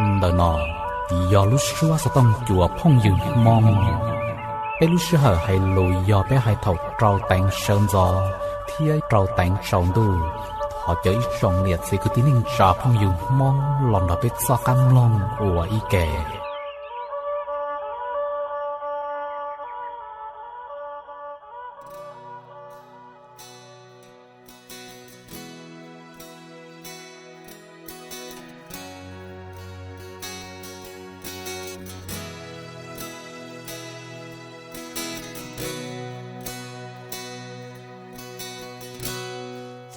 Ntawm no yog lub suab xov tooj cua phooj ywg Hmoob. Peb lub sij hawm hais lus yog peb hais thaum rau teev sawv ntxov thiab rau teev tsaus ntuj. Thov caw ib tsoom niam txiv kwv tij neej tsa phooj ywg Hmoob los nrog peb txoj qab mloog ua ib ke.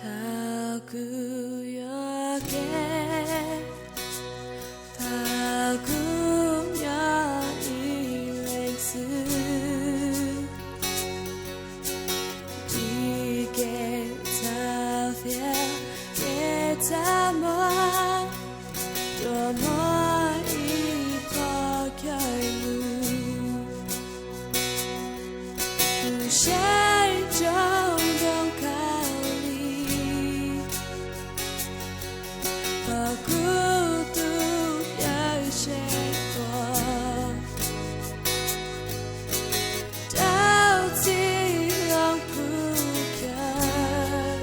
Thaum kuv yuav kev, thaum kuv nyob ib leeg xwb, ib kev txhav fiav, kev txaj muag, ruas muaj ib qho chaw mus. Kuv saib ntsoov zoo kawg li, qhov kuv tus yawm saib tuaj, rau txim hloov kuv chaw,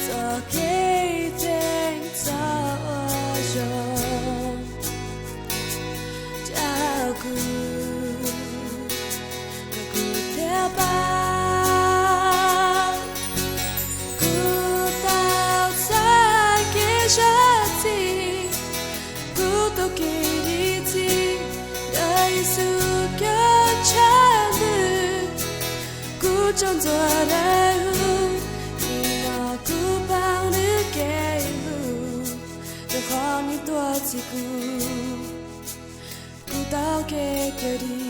txoj kev teev txoj ua zoo rau kuv, kom kuv thiaj paub. Kuv tau txais kev zam txim, kuv tau kev dim txim, ntawm Yexus cov tshaj lwm. Kuv tsaug ntxuav dawb huv, nim no kuv paub nws kev lus, rau qhov nws tuaj txib kuv, kuv tau kev cawm dim.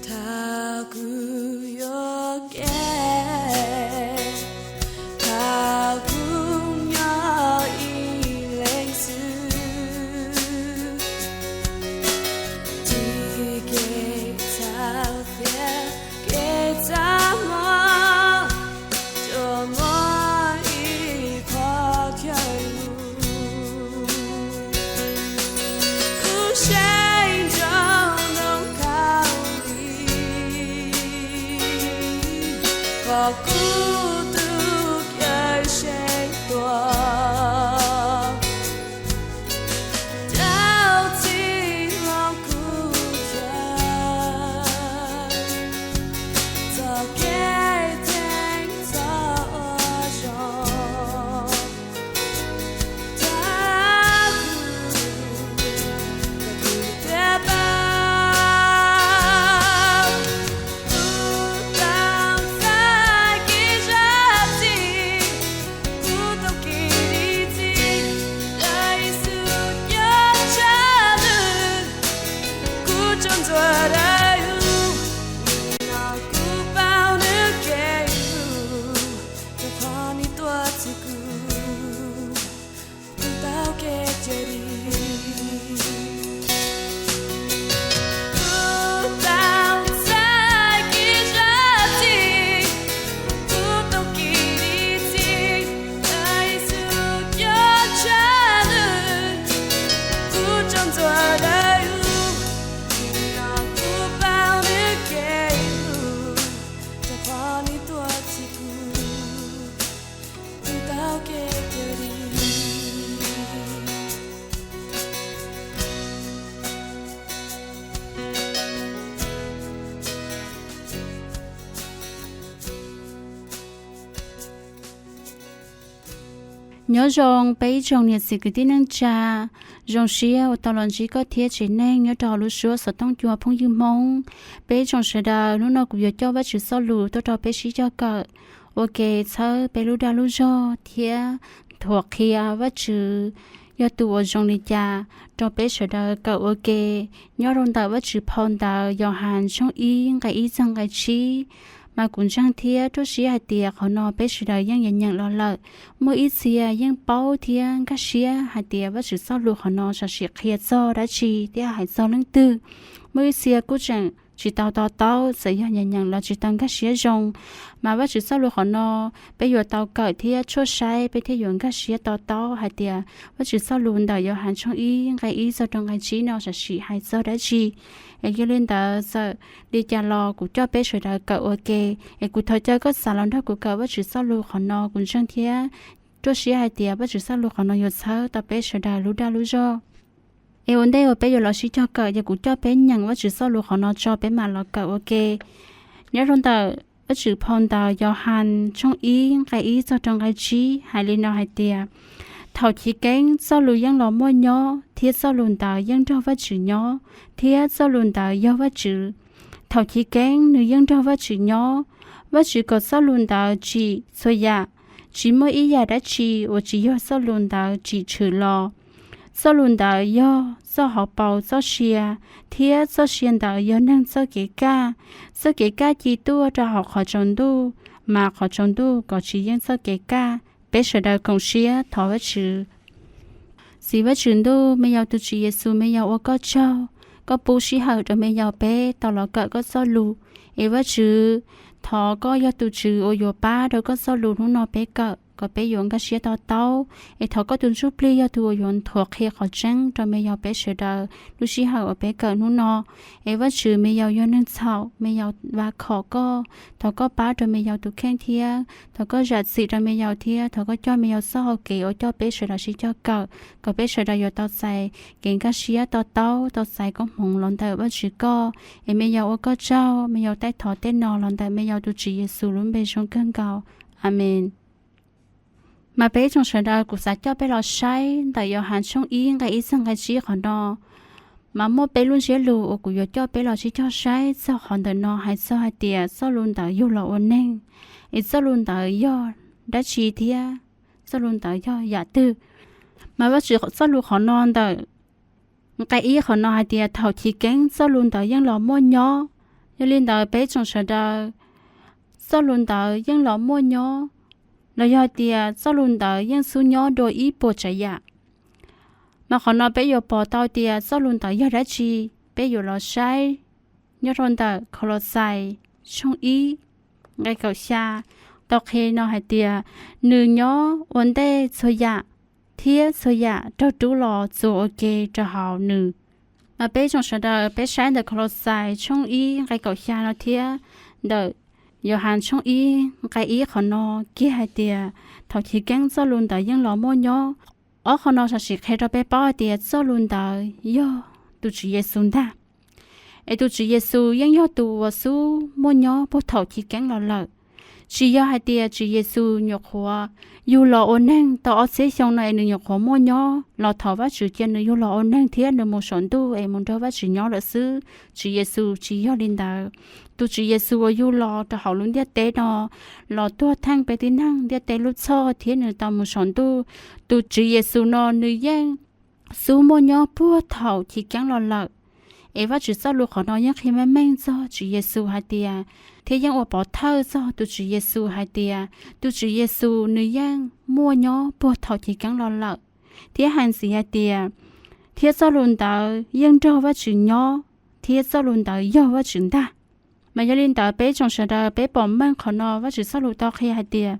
Thaum kuv yuav kev, thaum kuv nyob ib leeg xwb, ib kev txhav fiav, kev txaj muag, ruas muaj ib qho chaw mus. Kuv saib ntsoov zoo kawg li, qhov kuv tus yawm saib tuaj, rau txim hloov kuv chaw, txoj kev teev txoj ua zoo rau kuv, kom kuv thiaj paub. Kuv tau txais kev zam txim, kuv tau kev dim txim, ntawm Yexus cov tshaj lwm. Kuv tsaug ntxuav dawb huv, nim no kuv paub nws kev lus, rau qhov nws tuaj txib kuv, kuv tau kev cawm dim. Kuv tau txais kev zam txim, kuv tau kev dim txim, ntawm Yexus cov tshaj lwm. Kuv tsaug ntxuav dawb huv, nim no kuv paub nws kev lus, rau qhov nws tuaj txib kuv, kuv tau kev cawm dim. Nyob zoo peb ib tsoom niam txiv kwv tij neej tsa, zoo siab uas tau los ntsib koj thiab tsev neeg nyob rau hauv lub suab xov tooj cua phooj ywg Hmoob. Peb ib tsoom sawv daws, hnub no kuv yuav coj Vajtswv txoj lus tuaj rau peb sib cog kawm ua ke txhawb peb lub dag lub zog thiab nthuav qhia Vajtswv yog tus uas zoo li cas rau peb sawv daws kawm ua ke, nyob rau ntawm Vajtswv phau ntawv Yauhas tshooj ib nqe ib txog nqe tsib. Mas kuv ntseeg thiab ruaj siab hais tias qhov no peb sawv daws yeej yuav nyeem los lawm. Muaj ib txhia yeej paub thiab nkag siab hais tias Vajtswv txoj lus qhov no tam sim qhia txog dab tsi thiab hais txog leej twg. Muaj ib txhia kuj tseem tsis tau to taub, txawm yog nyeem nyeem los tsis tau nkag siab zoo. Mas Vajtswv txoj lus qhov no peb yuav tau kawm thiab tshuaj saib peb thiaj yuav nkag siab to taub hais tias Vajtswv txoj lus ntawm Yauhas tshooj ib nqe ib txog rau nqe tsib no tam sim hais txog dab tsi. Es yog li ntawd txawm li cas los kuv coj peb sawv daws kawm ua ke. Es kuv thov caw koj txav los nrog kuv kawm Vajtswv txoj lus qhov no, kuv ntseeg thiab ruaj siab hais tias Vajtswv txoj lus qhov no yuav txhawb tau peb sawv daws lub dag lub zog. Es ua ntej uas peb yuav los sib cog kawm ces kuv coj peb nyeem Vajtswv txoj lus qhov no tso peb mam los kawm ua ke. Nyob rau ntawm Vajtswv phau ntawv Yauhas tshooj ib nqe ib txog rau nqe tsib hais li no hais tias, thaum chiv keeb txoj lus yeej los muaj nyob, thiab txoj lus ntawd yeej nrog Vajtswv nyob, thiab txoj lus ntawd yog Vajtswv. Thaum chiv keeb nws yeej nrog Vajtswv nyob. Vajtswv kom txoj lus ntawd tsim txhua yam, tsis muaj ib yam dab tsi uas tsis yog txoj lus ntawd tsim tshwm los. Txoj lus ntawd yog txoj hauv paus txoj sia, thiab txoj sia ntawd yog neeg txoj kev kaj. Txoj kev kaj ci tuaj rau hauv qhov tsaus ntuj, mas qhov tsaus ntuj kov tsis yeej txoj kev kaj. Peb sawv daws koom siab thov Vajtswv. Txiv Vajtswv ntuj, me yaus tus Tswv Yexus, me yaus ua koj tsaug, koj pub sij hawm rau me yaus peb tau los kawm koj txoj lus. Es Vajtswv, thov koj yog tus Tswv uas yuav pab rau koj txoj lus hnub no peb kawm kom peb yuav nkag siab to taub. Es thov koj tus Ntsuj Plig yog tus uas yuav nthuav qhia qhov tseeb rau me yaus peb sawv daws lub sij hawm uas peb kawm hnub no. Es Vajtswv, me yaus yog neeg txhaum, me yaus vam khom koj, thov koj pab rau me yaus tus kheej thiab thov koj zam txim rau me yaus thiab thov koj coj me yaus txoj hau kev uas coj peb sawv daws sib cog kawm kom peb sawv daws yuav tau txais kev nkag siab to taub, tau txais koob hmoov los ntawm Vajtswv koj. Es me yaus ua koj tsaug, me yaus taij thov tej no los ntawm me yaus tus Tswv Yexus lub npe zoo kawg nkaus. Amees. Mas peb tsoom sawv daws, kuv xav coj peb los saib ntawm Yauhas tshooj ib nqe ib txog nqe tsib qhov no. Mas muaj peb lub ntsiab lus uas kuv yuav coj peb los sib cog saib txog qhov ntawm no hais txog hais tias txoj lus ntawd yug los ua neeg, es txoj lus ntawd yog dab tsi thiab txoj lus ntawd yog yam twg. Mas Vajtswv txoj lus qhov no ntawm nqe ib qhov no hais tias thaum chiv keeb txoj lus ntawd yeej los muaj nyob. Yog li ntawd peb tsoom sawv daws, txoj lus ntawd yeej los muaj nyob, los yog hais tias txoj lus ntawd yeej xub nyob dua ib puas tsav yam. Mas qhov no peb yuav pom tau tias txoj lus ntawd yog dab tsi, peb yuav los saib nyob rau ntawm Kaulauxais tshooj ib nqe kaum xya tau qhia no hais tias nws nyob ua ntej txhua yam, thiab txhua yam raug rub los txuas ua ke rau hauv nws. Mas peb tsoom sawv daws peb saib ntawm Kaulauxais tshooj ib nqe kaum xya no thiab ntawm Yauhas tshooj ib nqe ib qhov no kiag hais tias thaum chiv keeb txoj lus ntawd yeej los muaj nyob. Ob qhov no tam sim qhia rau peb paub hais tias txoj lus ntawd yog tus Tswv Yexus ntag. Es tus Tswv Yexus yeej yog tus uas xub muaj nyob puag thaum chiv keeb los lawm. Tsis yog hais tias Tswv Yexus nyuam qhuav yug los ua neeg tau ob txhiab xyoo no es nws nyuam qhuav muaj nyob los thaum Vajtswv cia nws yug los ua neeg thiab nws mus saum ntuj es mus nrog Vajtswv nyob lawm xwb. Tswv Yexus tsis yog li ntawd. Tus Tswv Yexus uas yug los rau hauv lub ntiaj teb no los tuag theej peb tib neeg ntiaj teb lub txhoj thiab nws tau mus saum ntuj. Tus Tswv Yexus no nws yeej xub muaj nyob puag thaum chiv keeb los lawm. Es Vajtswv txoj lus qhov no yeej qhia meej meej txog Tswv Yexus hais tias, thiab yeej ua pov thawj txog tus Tswv Yexus hais tias tus Tswv Yexus nws yeej muaj nyob puag thaum chiv keeb los lawm, thiab hais ntxiv hais tias, thiab txoj lus ntawd yeej nrog Vajtswv nyob, thiab txoj lus ntawd yog Vajtswv ntag. Mas yog li ntawd peb tsoom sawv daws peb pom meej qhov no Vajtswv txoj lus tau qhia hais tias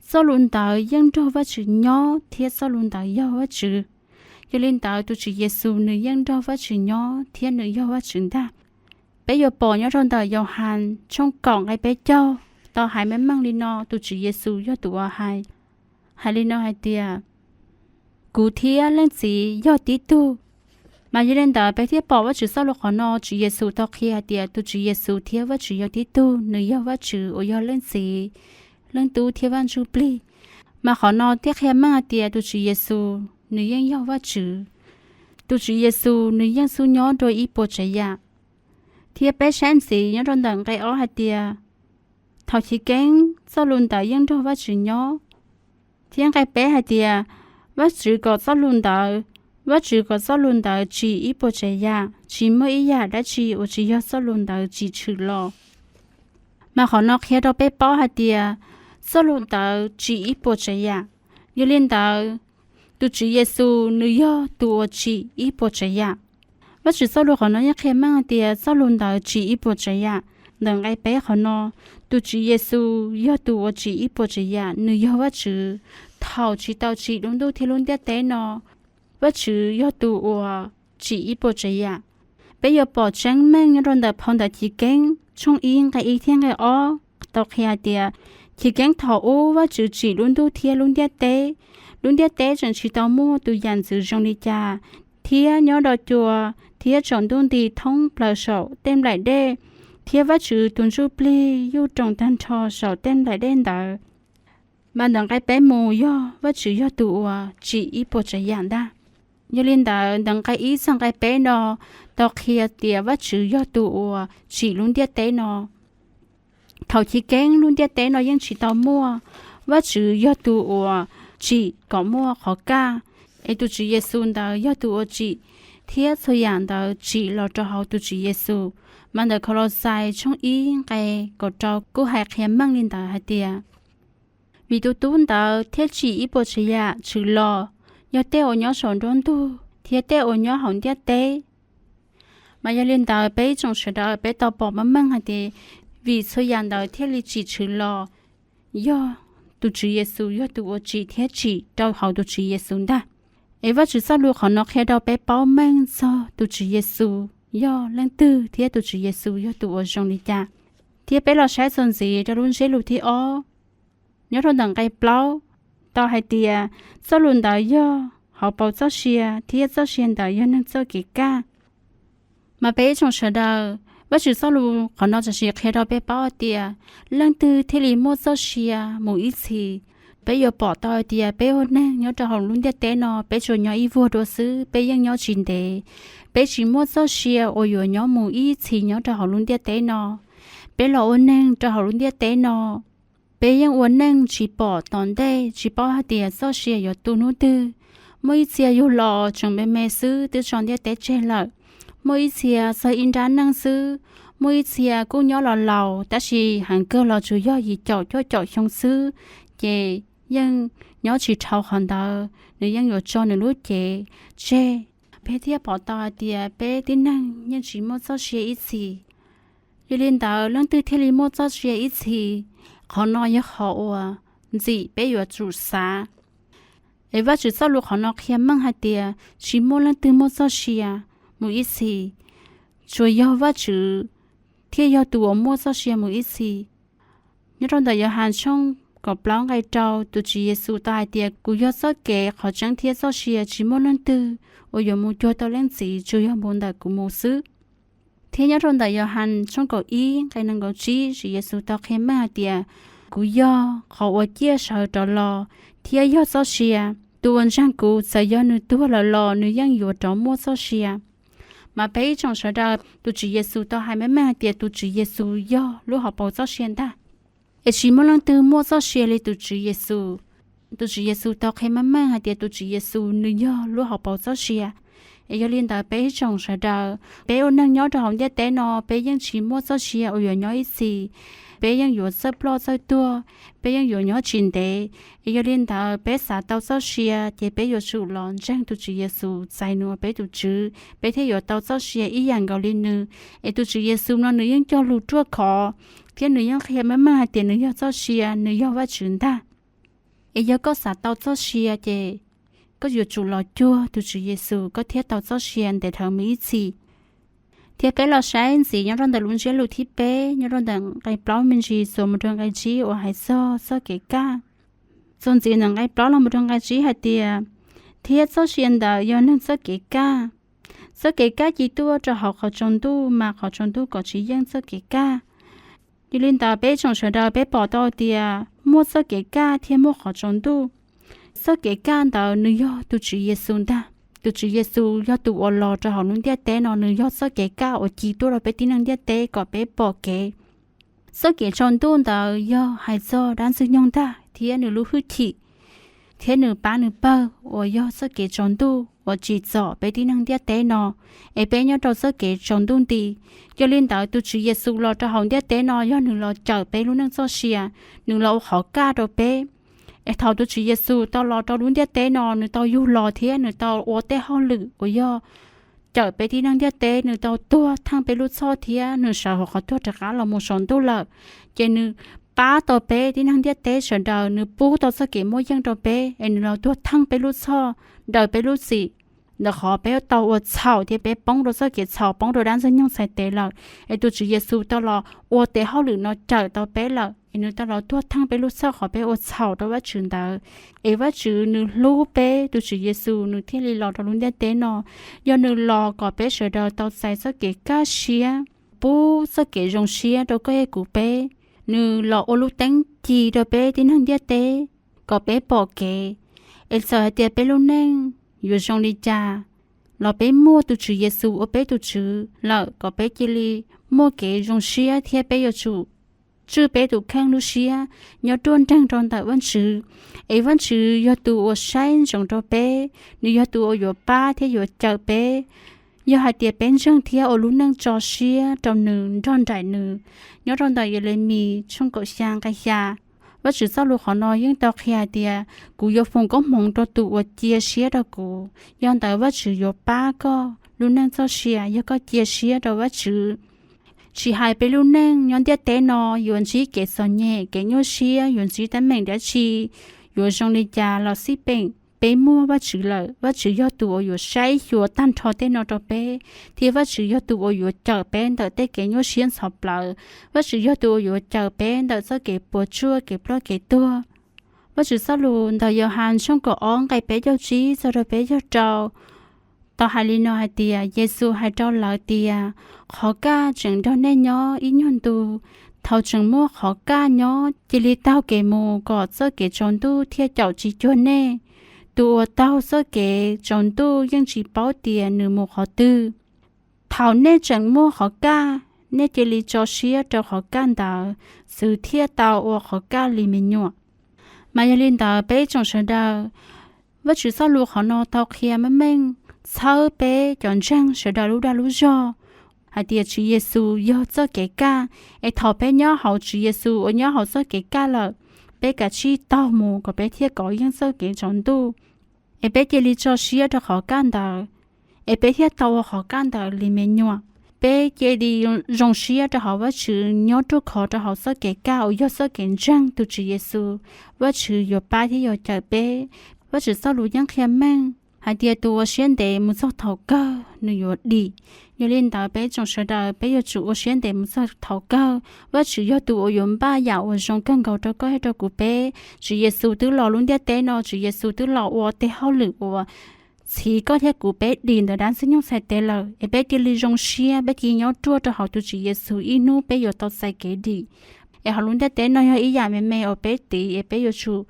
txoj lus ntawd yeej nrog Vajtswv nyob thiab txoj lus ntawd yog Vajtswv. Yog li ntawd tus Tswv Yexus nws yeej nrog Vajtswv nyob thiab nws yog Vajtswv ntag. Peb yuav pom nyob rau ntawm Yauhas tshooj kaum nqe peb caug tau hais meej meej li no, tus Tswv Yexus yog tus uas hais, hais li no hais tias, kuv thiab Leej Txiv yog tib tug. Mas yog li ntawd peb thiaj pom Vajtswv txoj lus qhov no Tswv Yexus tau qhia hais tias tus Tswv Yexus thiab Vajtswv yog tib tug, nws yog Vajtswv uas yog Leej Txiv, Leej Tub thiab Vaj Ntsuj Plig. Mas qhov no thiaj qhia meej hais tias tus Tswv Yexus nws yeej yog Vajtswv. Tus Tswv Yexus nws yeej xub nyob dua ib puas tsav yam. Thiab peb saib ntxiv nyob rau ntawm nqe ob hais tias, thaum chiv keeb txoj lus ntawd yeej nrog Vajtswv nyob. Thiab nqe peb hais tias, Vajtswv kom txoj lus ntawd, Vajtswv kom txoj lus ntawd tsim ib puas tsav yam, tsis muaj ib yam dab tsi uas tsis yog txoj lus ntawd tsim tshwm los. Mas qhov no qhia rau peb paub hais tias txoj lus ntawd tsim ib puas tsav yam. Yog li ntawd, tus Tswv Yexus nws yog tus uas tsim ib puas tsav yam. Vajtswv txoj lus qhov no yeej qhia meej hais tias txoj lus ntawd tsim ib puas tsav yam. Ntawm nqe peb qhov no, tus Tswv Yexus yog tus uas tsim ib puas tsav yam, nws yog Vajtswv. Thaum tsis tau tsim lub ntuj thiab lub ntiaj teb no, Vajtswv yog tus uas tsim ib puas tsav yam. Peb yuav pom tseeb meej nyob rau ntawm phau ntawv Chiv Keeb tshooj ib nqe ib thiab nqe ob tau qhia hais tias, Chiv Keeb thaum ub Vajtswv tsim lub ntuj thiab lub ntiaj teb. Lub ntiaj teb tseem tsis tau muaj tus yam ntxwv zoo li cas, thiab nyob rau cua thiab tsaus ntuj nti thoob plaws saum tej nplaim dej, thiab Vajtswv tus ntsuj plig yuj roos tag nrho saum tej nplaim dej ntawd. Mas ntawm nqe peb mus yog Vajtswv yog tus uas tsim ib puas tsav yam ntag. Yog li ntawd, ntawm nqe ib txog nqe peb no tau qhia tias Vajtswv yog tus uas tsim lub ntiaj teb no. Thaum chiv keeb lub ntiaj teb no yeej tsis tau muaj, Vajtswv yog tus uas tsim kom muaj qhov kaj, es tus Tswv Yexus ntawd yog tus uas tsim, thiab txhua yam ntawd tsim los rau hauv tus Tswv Yexus. Mas ntawm Kaulauxais tshooj ib nqe kaum rau kuj hais qhia meej li ntawd hais tias, vim tus tub ntawd thiaj tsim ib puas tsav yam tshwm los, yog tej uas nyob saum nruab ntug thiab tej uas nyob hauv ntiaj teb. Mas yog li ntawd peb ib tsoom sawv daws peb tau pom meej meej hais tias, vim txhua yam ntawd thiaj li tsim tshwm los, yog tus Tswv Yexus yog tus uas tsim thiab tsim rau hauv tus Tswv Yexus ntag. Es Vajtswv txoj lus qhov no qhia rau peb paub meej txog tus Tswv Yexus yog leej twg thiab tus Tswv Yexus yog tus uas zoo li cas. Thiab peb los saib txuas ntxiv rau lub ntsiab lus thib ob, nyob rau ntawm nqe plaub, tau hais tias, txoj lus ntawd yog hauv paus txoj sia, thiab txoj sia ntawd yog neeg txoj kev kaj. Mas peb ib tsoom sawv daws, Vajtswv txoj lus qhov no tam sim qhia rau peb paub hais tias, leej twg thiaj li muaj txoj sia mus ib txhis. Peb yuav pom tau hais tias peb ua neeg nyob rau hauv lub ntiaj teb no peb tsuas nyob ib vuag dua xwb, peb yeej nyob tsis ntev. Peb tsis muaj txoj sia uas yuav nyob mus ib txhis nyob rau hauv lub ntiaj teb no. Peb los ua neeg rau hauv lub ntiaj teb no, peb yeej ua neeg tsis pom tom ntej, tsis paub hais tias txoj sia yuav tu hnub twg. Muaj ib txhia yug los tseem me me xwb twb tso ntiaj teb tseg lawm. Muaj ib txhia txog ib nrab neej xwb. Muaj ib txhia kuj nyob los laus tab sis heev kawg los tsuas yog yim caum cuaj caum xyoo xwb, ces yeej nyob tsis dhau qhov ntawd, nws yeej yuav tso nws lub cev tseg. Peb thiaj pom tau hais tias peb tib neeg yeej tsis muaj txoj sia ib txhis. Yog li ntawd, leej twg thiaj li muaj txoj sia ib txhis? Qhov no yog qhov uas ntxim peb yuav tsum xav. Es Vajtswv txoj lus qhov no qhia meej hais tias tsis muaj leej twg muaj txoj sia mus ib txhis, tsuas yog Vajtswv thiaj yog tus uas muaj txoj sia mus ib txhis. Nyob rau ntawm Yauhas tshooj kaum plaub nqe rau, tus Tswv Yexus tau hais tias, kuv yog txoj kev, qhov tseeb thiab txoj sia, tsis muaj leej twg uas yuav mus cuag tau Leej Txiv tsuas yog mus ntawm kuv mus xwb. Thiab nyob rau ntawm Yauhas tshooj kaum ib nqe nees nkaum tsib, Tswv Yexus tau qhia meej hais tias, kuv yog qhov uas ciaj sawv rov los thiab yog txoj sia. Tus uas ntseeg kuv, txawm yog nws tuag lawm los nws yeej yuav rov muaj txoj sia. Mas peb ib tsoom sawv daws, tus Tswv Yexus tau hais meej meej hais tias tus Tswv Yexus yog lub hauv paus txoj sia ntag. Es tsis muaj leej twg muaj txoj sia li tus Tswv Yexus. Tus Tswv Yexus tau qhia meej meej hais tias tus Tswv Yexus nws yog lub hauv paus txoj sia. Es yog li ntawd peb ib tsoom sawv daws, peb ua neeg nyob rau hauv ntiaj teb no peb yeej tsis muaj txoj sia uas yuav nyob ib txhis. Peb yeej yuav txawj ploj txawj tuag, peb yeej yuav nyob tsis ntev. Es yog li ntawd peb xav tau txoj sia ces peb yuav tsum los ntseeg tus Tswv Yexus, txais nws ua peb tus Tswv, peb thiaj yuav tau txoj sia ib yam nkaus li nws. Es tus Tswv Yexus no nws yeej cog lus ruaj khov, thiab nws yeej qhia meej meej hais tias nws yog txoj sia, nws yog Vajtswv ntag. Es yog koj xav tau txoj sia ces koj yuav tsum los cuag tus Tswv Yexus koj thiaj tau txoj sia ntev dhawv mus ib txhis. Thiab peb los saib ntxiv nyob rau ntawm lub ntsiab lus thib peb, nyob rau ntawm nqe plaub me ntsis txuas mus rau nqe tsib uas hais txog txoj kev kaj. Txuas ntxiv ntawm nqe plaub los mus rau nqe tsib hais tias, thiab txoj sia ntawd yog neeg txoj kev kaj. Txoj kev kaj ci tuaj rau hauv qhov tsaus ntuj, mas qhov tsaus ntuj kom tsis yeej txoj kev kaj. Yog li ntawd peb tsoom sawv daws peb pom tau tias muaj txoj kev kaj thiab muaj qhov tsaus ntuj. Txoj kev kaj ntawd nws yog tus Tswv Yexus ntag. Tus Tswv Yexus yog tus uas los rau hauv lub ntiaj teb no, nws yog txoj kev kaj uas ci tuaj rau peb tib neeg ntiaj teb kom peb pom kev. Txoj kev tsaus ntuj ntawd yog hais txog dab ntxwg nyoog ntag thiab nws lub hwj chim, thiab nws pab nws pawg uas yog txoj kev tsaus ntuj. uas tsim txom peb tib neeg ntiaj teb no, es peb nyob rau txoj kev tsaus ntuj nti. Yog li ntawd tus Tswv Yexus los rau hauv ntiaj teb no yog nws los cawm peb lub neej txoj sia, nws los ua qhov kaj rau peb. Es thaum tus Tswv Yexus tau los rau lub ntiaj teb no, nws tau yug los thiab nws tau ua tej hauj lwm uas yog cawm peb tib neeg ntiaj teb, nws tau tuag theej peb lub txhoj thiab nws sawv hauv qhov tuag rov qab los mus saum ntuj lawm. Ces nws pab tau peb tib neeg ntiaj teb sawv daws, nws pub tau txoj kev muaj yeej rau peb, es nws los tuag theej peb lub txhoj, daws peb lub txim, ntawm qhov peb tau ua txhaum thiab peb poob rau txoj kev txhaum, poob rau dab ntxwg nyoog txhais tes lawm. Es tus Tswv Yexus tau los ua tes hauj lwm no cawm tau peb lawm, es nws tau los tuag theej peb lub txhoj qhov peb ua txhaum rau Vajtswv ntawd. Es Vajtswv nws hlub peb, tus Tswv Yexus nws thiaj li los rau lub ntiaj teb no. Yog nws los kom peb sawv daws tau txais txoj kev kaj siab, pub txoj kev zoo siab rau koj thiab kuv peb. Nws los ua lub teeb ci rau peb tib neeg ntiaj teb kom peb pom kev. Es txawm hais tias peb lub neej yuav zoo li cas los peb muaj tus Tswv Yexus ua peb tus Tswv lawm, kom peb cia li muaj kev zoo siab thiab peb yuav tsum tswj peb tus kheej lub siab nyob ruaj nreeg rau ntawm Vajtswv. Es Vajtswv yog tus uas saib ntsoov rau peb, nws yog tus uas yuav pab thiab yuav cawm peb. Yog hais tias peb ntseeg thiab ua lub neej tso siab rau nws, nrog nraim nws. Nyob rau ntawm Yelemis tshooj kaum xya nqe xya, Vajtswv txoj lus qhov no yeej tau qhia hais tias, kuv yuav foom koob hmoov rau tus uas cia siab rau kuv. Yog ntawd Vajtswv yuav pab koj lub neej txoj sia yog koj cia siab rau Vajtswv. Tsis hais peb lub neej nyob ntiaj teb no yuav ntsib kev txom nyem, kev nyuaj siab, yuav ntsib teeb meem dab tsi, yuav zoo li cas los xij peem, peb muaj Vajtswv lawm. Vajtswv yog tus uas yuav saib xyuas tag nrho tej no rau peb, thiab Vajtswv yog tus uas yuav cawm peb ntawm tej kev nyuaj siab ntxhov plawv. Vajtswv yog tus uas yuav cawm peb ntawm txoj kev puas tsuaj, kev ploj kev tuag. Vajtswv txoj lus ntawm Yauhas tshooj kaum ob nqe peb caug tsib txog rau peb caug rau tau hais li no hais tias, Yexus hais rau lawv tias, qhov kaj tseem nrog nej nyob ib nyuag ntu. Thaum tseem muaj qhov kaj nyob, cia li taug kev mus kom txoj kev tsaus ntuj thiaj caum tsis cuag nej. Tus uas taug txoj kev tsaus ntuj yeej tsis paub tias nws mus qhov twg. Thaum nej tseem muaj qhov kaj, nej cia li tso siab rau qhov kaj ntawd, xwv thiaj tau ua qhov kaj li me nyuam. Mas yog li ntawd peb tsoom sawv daws, Vajtswv txoj lus qhov no tau qhia meej meej txhawb peb cov ntseeg sawv daws lub dag lub zog hais tias Tswv Yexus yog txoj kev kaj. Es thaum peb nyob hauv Tswv Yexus uas nyob hauv txoj kev kaj lawm, peb kav tsij taug mus kom peb thiaj kov yeej txoj kev tsaus ntuj. Es peb cia li tso siab rau qhov kaj ntawd, es peb thiaj tau ua qhov kaj ntawd li me nyuam. Peb cia li zoo siab rau hauv Vajtswv, nyob ruaj khov rau hauv txoj kev kaj uas yog txoj kev ntseeg tus Tswv Yexus. Vajtswv yuav pab thiab yuav cawm peb. Vajtswv txoj lus yeej qhia meej hais tias tus ua siab ntev mus txog thaum kawg nws yuav dim. Yog li ntawd peb tsoom sawv daws peb yuav tsum ua siab ntev mus txog thaum kawg. Vajtswv yog tus uas yuav npaj yam uas zoo kawg nkaus rau koj thiab rau kuv peb. Tswv Yexus twb los lub ntiaj teb no, Tswv Yexus twb los ua tej hauj lwm uas txhiv koj thiab kuv peb dim ntawm dab ntxwg nyoog txhais tes lawm. Es peb cia li zoo siab, peb cia li nyob ruaj rau hauv tus Tswv Yexus, ib hnub peb yuav tau txais kev dim. Es hauv lub ntiaj teb no yog ib yam me me uas peb tiv, es peb yuav tsum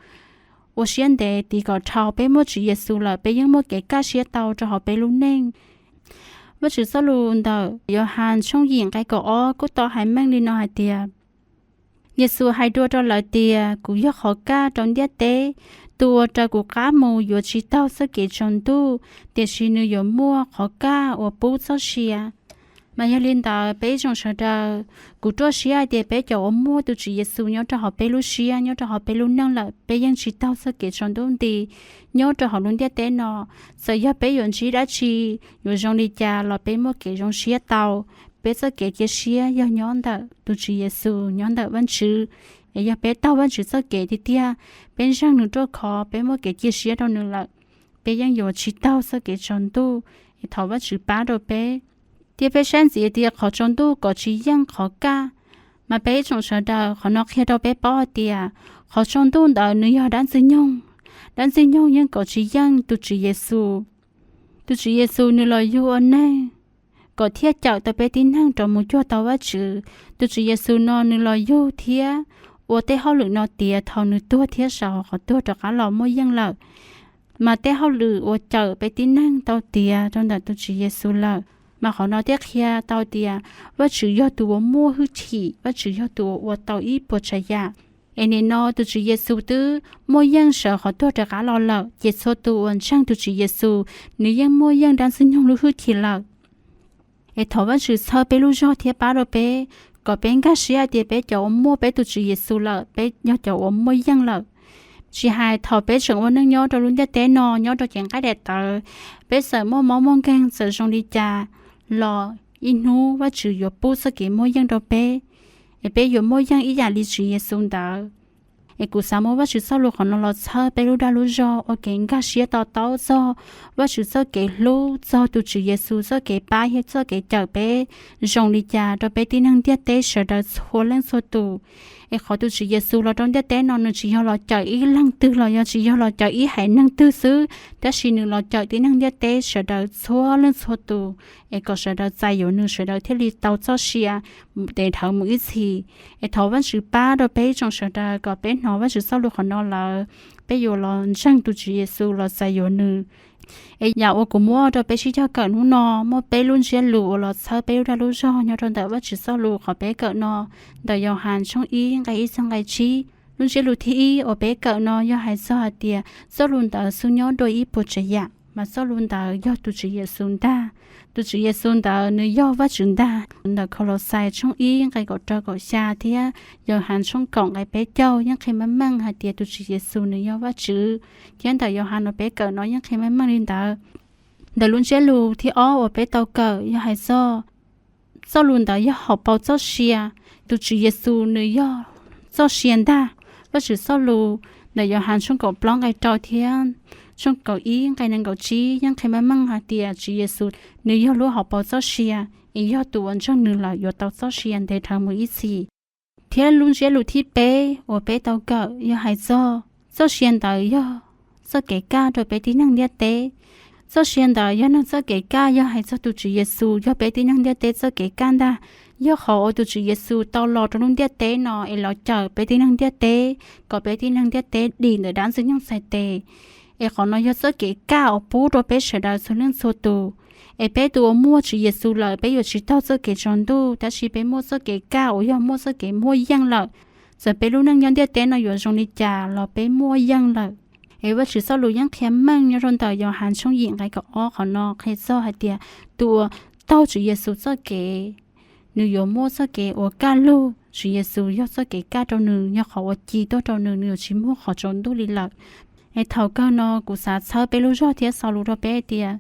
ua siab ntev tiv kom dhau. Peb muaj Tswv Yexus lawm, peb yeej muaj kev kaj siab tau rau hauv peb lub neej. Vajtswv txoj lus ntawm Yauhas tshooj yim nqe kaum ob kuj tau hais meej li no hais tias, Yexus hais dua rau lawv tias, kuv yog qhov kaj rau ntiaj teb. Tus uas raws kuv qab mus yuav tsis taug txoj kev tsaus ntuj, tiam sis nws yuav muaj qhov kaj uas pub txoj sia. Mas yog li ntawd peb tsoom sawv daws, kuv ruaj siab hais tias peb cov uas muaj tus Tswv Yexus nyob rau hauv peb lub siab, nyob rau hauv peb lub neej lawm, peb yeej tsis taug txoj kev tsaus ntuj nti nyob rau hauv lub ntiaj teb no. Txawm yog peb yuav ntsib dab tsi, yuav zoo li cas los peb muaj kev zoo siab tau. Peb txoj kev cia siab yog nyob ntawm tus Tswv Yexus, nyob ntawm Vajtswv. Es yog peb taug Vajtswv txoj kev tiag tiag, peb ntseeg nws ruaj khov, peb muaj kev cia siab rau nws lawm, peb yeej yuav tsis taug txoj kev tsaus ntuj, es thov Vajtswv pab rau peb. Thiab peb saib ntxiv tias qhov tsaus ntuj kov tsis yeej qhov kaj. Mas peb tsoom sawv daws, qhov no qhia rau peb paub hais tias qhov tsaus ntuj ntawd nws yog dab ntxwg nyoog. Dab ntxwg nyoog yeej kov tsis yeej tus Tswv Yexus. Tus Tswv Yexus nws los yug ua neeg kom thiaj cawm tau peb tib neeg rov mus cuag tau Vajtswv. Tus Tswv Yexus no nws los yug thiab ua tej hauj lwm no tiav thaum nws tuag thiab sawv hauv qhov tuag rov qab los muaj yeej lawm. Mas tej hauj lwm uas cawm peb tib neeg tau tiav rau ntawm tus Tswv Yexus lawm. Mas qhov no thiaj qhia tau tias Vajtswv yog tus uas muaj hwj chim, Vajtswv yog tus uas ua tau ib puas tsav yam. Es nim no tus Tswv Yexus twb muaj yeej sawv qhov tuag rov qab los lawm, ces txhua tus uas ntseeg tus Tswv Yexus, nws yeej muaj yeej dab Ntxwg Nyoog lub hwj chim lawm. Es thov Vajtswv txhawb peb lub zog thiab pab rau peb, kom peb nkag siab hais tias peb cov uas muaj peb tus Tswv Yexus lawm, peb yog cov uas muaj yeej lawm. Tsis hais thaum peb tseem ua neej nyob rau lub ntiaj teb no, nyob rau cev nqaij daim tawv, peb txawm muaj mob muaj nkeeg txawm zoo li cas los ib hnub Vajtswv yuav pub txoj kev muaj yeej rau peb, es peb yuav muaj yeej ib yam li Tswv Yexus ntawd. Es kuv xav muab Vajtswv txoj lus qhov no los txhawb peb lub dag lub zog ua kev nkag siab to taub txog Vajtswv txoj kev hlub, txog tus Tswv Yexus txoj kev pab thiab txoj kev cawm peb zoo li cas rau peb tib neeg ntiaj teb sawv daws txhua leej txhua tus. Es qhov tus Tswv Yexus los rau ntiaj teb no nws tsis yog los cawm ib leeg twg los yog tsis yog los cawm ib haiv neeg twg xwb, tab sis nws los cawm tib neeg ntiaj teb sawv daws txhua leej txhua tus, es kom sawv daws txais yuav nws sawv daws thiaj li tau txoj sia ntev dhawv mus ib txhis. Es thov Vajtswv pab rau peb ib tsoom sawv daws kom peb hnov Vajtswv txoj lus qhov no lawm, peb yuav los ntseeg tus Tswv Yexus los txais yuav nws. Es yam uas kuv muab rau peb sib cog kawm hnub no muaj peb lub ntsiab lus uas los txhawb peb lub dag lub zog nyob rau ntawm Vajtswv txoj lus qhov peb kawm no, ntawm Yauhas tshooj ib nqe ib txog nqe tsib. Lub ntsiab lus thib ib uas peb kawm no yog hais txog hais tias txoj lus ntawd xub nyob dua ib puas tsav yam, mas txoj lus ntawd yog tus Tswv Yexus ntag. Tus Tswv Yexus ntawd nws yog Vajtswv ntag. Ntawm Kaulauxais tshooj ib nqe kaum rau kaum xya thiab Yauhas tshooj kaum nqe peb caug yeej qhia meej meej hais tias tus Tswv Yexus nws yog Vajtswv, thiab ntawm Yauhas no peb kawm no yeej qhia meej meej li ntawd. Ntawm lub ntsiab lus thib ob uas peb tau kawm yog hais txog txoj lus ntawd yog hauv paus txoj sia, tus Tswv Yexus nws yog txoj sia ntag. Vajtswv txoj lus ntawm Yauhas tshooj kaum plaub nqe rau thiab tshooj kaum ib nqe nees nkaum tsib yeej qhia meej meej hais tias Tswv Yexus nws yog lub hauv paus txoj sia, es yog tus uas ntseeg nws lawm yuav tau txoj sia ntev dhawv mus ib txhis. Thiab lub ntsiab lus thib peb uas peb tau kawm yog hais txog txoj sia ntawd yog txoj kev kaj rau peb tib neeg ntiaj teb. Txoj sia ntawd yog neeg txoj kev kaj, yog hais txog tus Tswv Yexus yog peb tib neeg ntiaj teb txoj kev kaj ntag. Yog qhov uas tus Tswv Yexus tau los rau lub ntiaj teb no es los cawm peb tib neeg ntiaj teb, kom peb tib neeg ntiaj teb dim ntawm dab Ntxwg Nyoog txhais tes. Es qhov no yog txoj kev kaj uas pub rau peb sawv daws txhua leej txhua tus. Es peb tus uas muaj Tswv Yexus lawm, peb yuav tsis taug txoj kev tsaus ntuj, tab sis peb muaj txoj kev kaj uas yog muaj txoj kev muaj yeej lawm. Txawm peb lub neej nyob ntiaj teb no yuav zoo li cas los peb muaj yeej lawm. Es Vajtswv txoj lus yeej qhia meej nyob rau ntawm Yauhas tshooj yim nqe kaum ob qhov no qhia txog hais tias tus uas taug Tswv Yexus txoj kev, nws yuav muaj txoj kev uas kaj lug. Tswv Yexus yog txoj kev kaj rau nws, yog qhov uas ci tuaj rau nws, nws yuav tsis muaj qhov tsaus ntuj li lawm. Es thaum kawg no kuv xav txhawb peb lub zog thiab xaus lus rau peb hais tias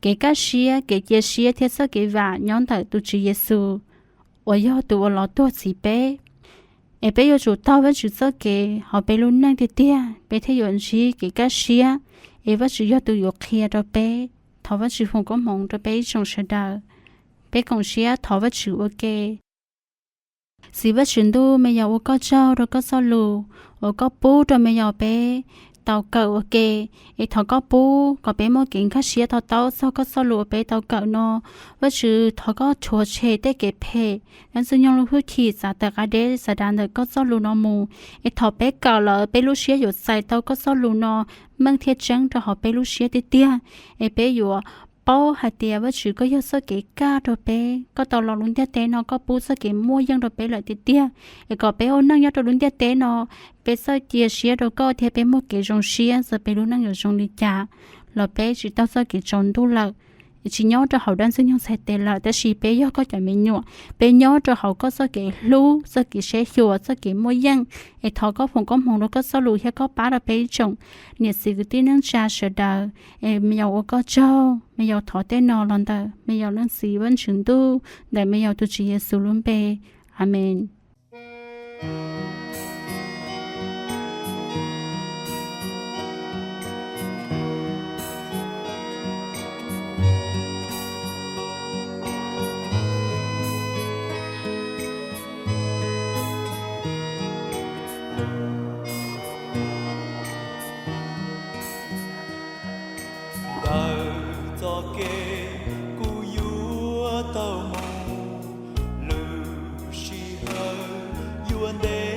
kev kaj siab, kev cia siab thiab txoj kev vam nyob ntawm tus Tswv Yexus uas yog tus uas los tuag txhiv peb. Es peb yuav tsum taug Vajtswv txoj kev hauv peb lub neej tiag tiag, peb thiaj yuav ntsib kev kaj siab, es Vajtswv yog tus yuav qhia rau peb. Thov Vajtswv foom koob hmoov rau peb ib tsoom sawv daws. Peb koom siab thov Vajtswv ua ke. Txiv Vajtswv ntuj, me nyuam ua koj tsaug rau koj txoj lus uas koj pub rau me nyuam peb tau kawm ua ke. Es thov koj pub kom peb muaj kev nkag siab to taub txog koj txoj lus uas peb tau kawm no. Vajtswv, thov koj rhuav tshem tej kev phem, dab Ntxwg Nyoog lub hwj chim txav tawm qab deb txav dav ntawm koj txoj lus no mus. Es thaum peb kawm lawm, peb lub siab yuav txais tau koj txoj lus no meej thiab tseeb rau hauv peb lub siab tiag tiag. Es peb yuav paub hais tias Vajtswv koj yog txoj kev kaj rau peb, koj tau los lub ntiaj teb no koj pub txoj kev muaj yeej rau peb lawm tiag tiag. Es kom peb ua neej nyob rau lub ntiaj teb no, peb txawj cia siab rau koj thiab peb muaj kev zoo siab, txawm peb lub neej yuav zoo li cas los peb tsis taug txoj kev tsaus ntuj lawm, tsis nyob rau hauv dab Ntxwg Nyoog txhais tes lawm, tab sis peb yog koj cov me nyuam, peb nyob rau hauv koj txoj kev hlub, txoj kev saib xyuas, txoj kev muaj yeej. Es thov koj foom koob hmoov rau koj txoj lus thiab koj pab rau peb ib tsoom niam txiv kwv tij neej tsa sawv daws. Es me nyuam ua koj tsaug, me nyuam thov tej no los ntawm me nyuam leej txiv Vajtswv ntuj, ntawm me nyuam tus Tswv Yexus lub npe. Amees. Ntawm txoj kev kuv yuav tau mus, lub sij hawm yuav ntev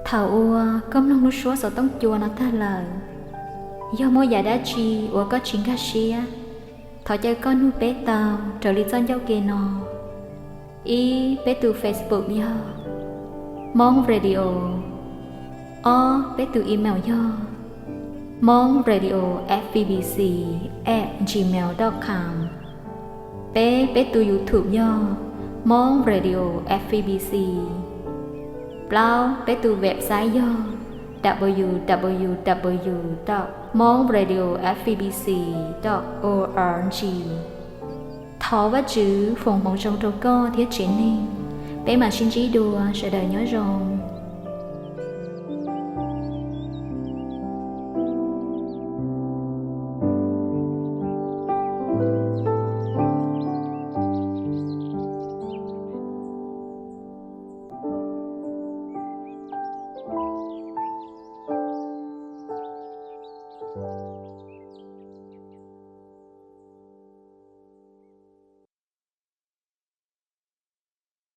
Thaum uas koj mloog lub suab xov tooj cua no tag lawm, yog muaj yam dab tsi uas koj tsis nkag siab, thov caw koj nug peb tau raws li txoj ncauj ke no. Ib, peb tus Facebook yog Hmong Radio. Ob, peb tus email yog Hmong Radio F B B C at gmail dot com. Peb, peb tus YouTube yog Hmong Radio F B C. Plaub, peb tus website yog w w w dot hmong radio f b c dot org. Thov Vajtswv foom hmoov zoo rau koj thiab tsev neeg. Peb mam sib ntsib dua, sawv daws nyob zoo.